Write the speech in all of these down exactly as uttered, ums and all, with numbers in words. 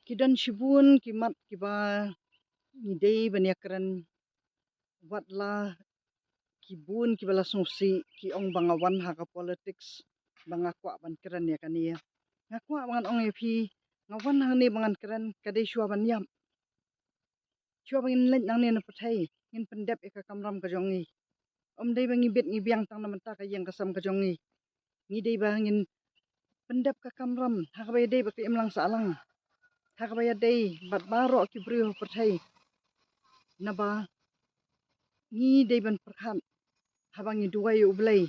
Ki don shibun ki mat kiba ngi dei ban ïakren, wat la ki bun kiba la sngewsih ki ong ba nga wan ha ka politics ba nga kwah ban kren ïa kane. Nga kwah ba ngan ong ïa phi, nga wan hangne ba ngan kren ka dei shuwa ban ïap. Shuwa ba ngin leit nangne na pyrthei, ngin pyndep ïa ka kamram ka jong ngi. Ym dei ba ngi bit ngi biang tang na mynta ka ïing ka sem ka jong ngi. Ngi dei ba ngin pyndep ka kamram ha kaba ïadei bad ka imlang sahlang, ha kaba ïadei bad baroh ki briew ha pyrthei. Naba ngi dei ban pyrkhat, haba ngi duwai ïa U Blei,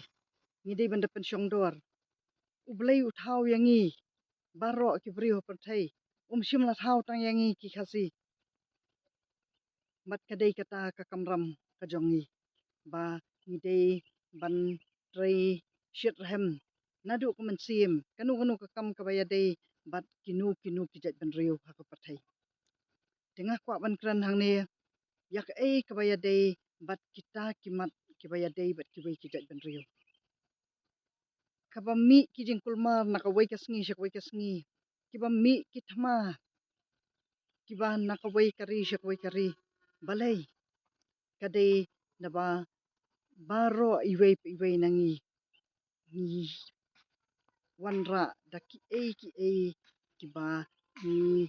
ngi dei ban da pynshong dor. U Blei u thaw ïa ngi baroh ki briew ha pyrthei, um shym la thaw tang ïa ngi ki Khasi. Bad ka dei kata ka kamram ka jong ngi ba ngi dei ban trei shitrhem naduh ka mynsiem, kano kano ka kam kaba ïadei bad kino kino ki jaitbynriew ha ka pyrthei. Te nga kwah ban kren hangne ïa kaei kaba ïadei bad kita ki mat kiba ïadei bad kiwei ki jaitbynriew. Kaba mih ki jingkulmar na kawei ka sngi sha kawei ka sngi, kiba mih ki thma kiba na kawei ka ri sha kawei ka ri. Balei? Ka dei naba baroh iwei pa iwei na ngi ngi wanrah da kiei kiei kiba ngi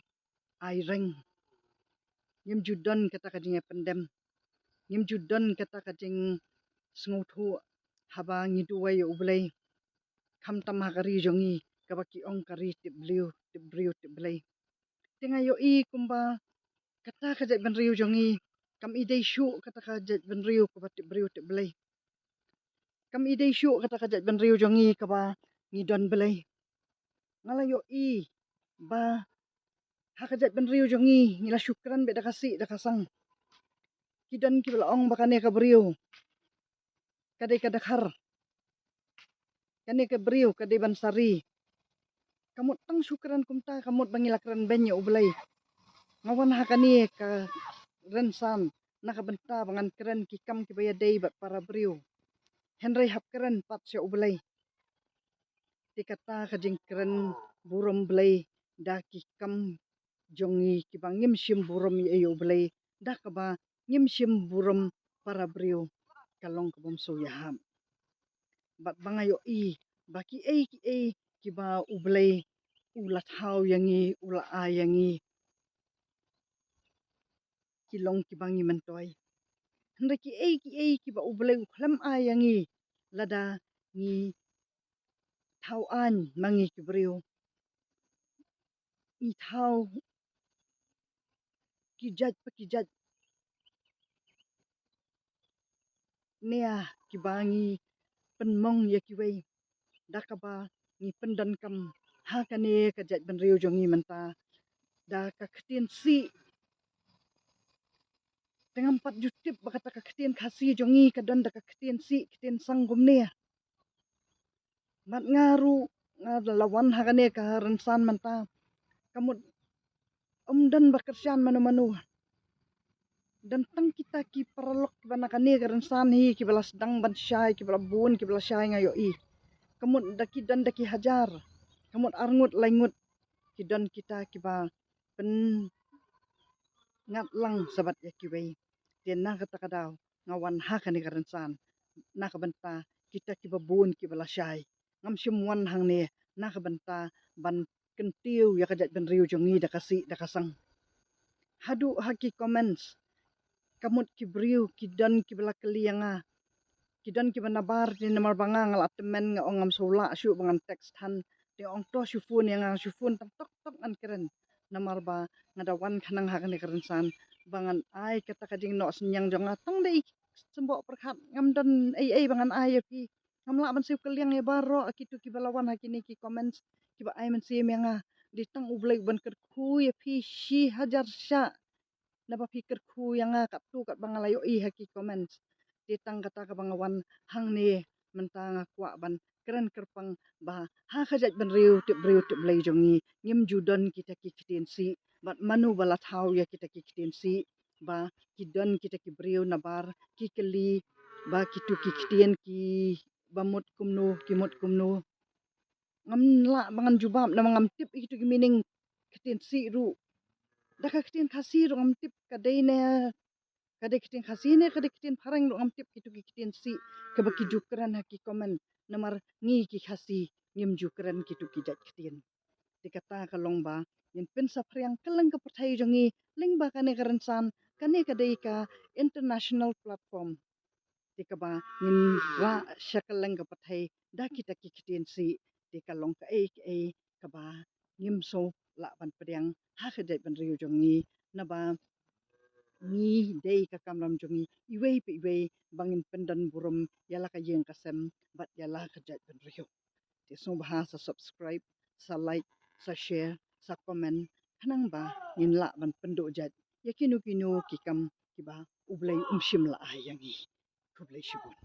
ai reng. Ngim ju don kata ka jingïapyndem, ngim ju don kata ka jingsngewthuh haba ngi duwai ïa U Blei, khamtam ha ka ri jong ngi kaba ki ong ka ri tip briew tip briew tip Blei. Te nga ïohi kumba kata ka jaitbynriew jong ngi kam i dei shuh kata ka jaitbynriew kaba tip briew tip Blei. Kam i dei shuh kata ka jaitbynriew jong ngi kaba ngi don Blei. Nga la ïohi ba ha ka jaitbynriew jong ngi ngi la shu kren beit da ka sih da ka sang. Ki don kiba la ong ba kane ka briew ka dei ka dkhar, kane ka briew ka dei ban sari. Ka mut tang shu kren kumta, ka mut ba ngi la kren beiñ ïa U Blei. Nga wan ha kane ka rynsan na ka bynta ba ngan kren ki kam kiba ïadei bad para briew, hynrei hap kren pat sha U Blei. Te kata ka jingkren burom Blei da ki kam jong ngi kiba ngim shym burom ïa U Blei, da kaba ngim shym burom para briew, ka long kaba ym shu ïahap. Bad ba nga ïohi ba kiei kiei kiba U Blei u la thaw ïa ngi, u la ai ïa ngi, ki long kiba ngi myntoi. Hynrei kiei kiei kiba U Blei u khlem ai ïa ngi, lada ngi thaw aiñ ma ngi ki briew, ngi thaw ki jait pa ki jait nia kiba ngi pynmong ïa kiwei, da kaba ngi pyndonkam ha kane ka jaitbynriew jong ngi mynta da ka ktien sih. Te ngam pat ju tip ba kata ka ktien Khasi jong ngi ka don da ka ktien sih ktien sang kumne. Bad nga ruh nga la wan ha kane ka rynsan mynta, ka mut ym don ba kyrshan mano mano. Don tang kita ki paralok kiba na kane ka rynsan hi kiba la sdang ban shai, kiba la bun kiba la shai nga ïohi. Ka mut da ki don da ki hajar, ka mut arngut laingut, ki don kita kiba pynngat lang shabar ïa kiwei. Te na kata ka daw nga wan ha kane ka rynsan na ka bynta kita kiba bun kiba la shai. Ngam shym wan hangne na ka bynta ban kyntiew ïa ka jaitbynriew jong ngi da ka sih da ka sang. Haduh ha ki comments, ka mut ki briew ki don kiba la kylli ïa nga, ki don kiba nabar, te namar ba nga nga la tymmen, nga ong ngam shu lah shuh ba ngan text than. Te ong to shu phone ïa nga, shu phone tang tok tok ngan kren. Namar ba nga da wan khnang ha kane ka rynsan ba ngan ai kata ka jingnoh synñiang jong nga, tang da i symboh pyrkhat, ngam don ei ei ba ngan ai ïa phi. Ngam lah ban siew kylliang ïa baroh kito kiba la wan ha kine ki comments kiba ai mynsiem ïa nga. Dei tang U Blei u ban kyrkhu ïa phi shi hajar shah naba phi kyrkhu ïa nga katto katba nga la ïohi ha ki comments. Te tang kata kaba nga wan hangne mynta, nga kwah ban kren kyrpang ba ha ka jaitbynriew tip briew tip Blei jong ngi ngim ju don kita ki ktien sih, bad mano ba la thaw ïa kita ki ktien sih, ba ki don kita ki briew nabar ki kylli ba kito ki ktien kiba mut kumno, ki mut kumno. Ngam lah ba ngan jubab namar ngam tip ïa kito ki meaning ktien sih ruh. Ka ktien Khasi ruh ngam tip ka dei ne ka dei ktien Khasi ne ka dei ktien Phareng ruh ngam tip, kito ki ktien sih kaba ki ju kren ha ki comment, namar ngi ki Khasi ngim ju kren kito ki jait ktien. Te kata ka long ba ngin pynsaphriang kylleng ka pyrthei jong ngi lyngba kane ka rynsan, kane ka dei ka international platform. Te kaba ngin rah sha kylleng ka pyrthei da kita ki ktien sih, te ka long kaei kaei kaba ngim sngewlah ban pdiang ha ka jaitbynriew jong ngi, naba ngi dei ka kamram jong ngi iwei pa iwei ba ngin pyndon burom ïa la ka ïing ka sem bad ïa la ka jaitbynriew. Te sngewbha sa subscribe, sa like, sa share, sa comment, khnang ba ngin lah ban pynduh jait ïa kino kino ki kam kiba U Blei um shim la ai ïa ngi. Khublei shibun.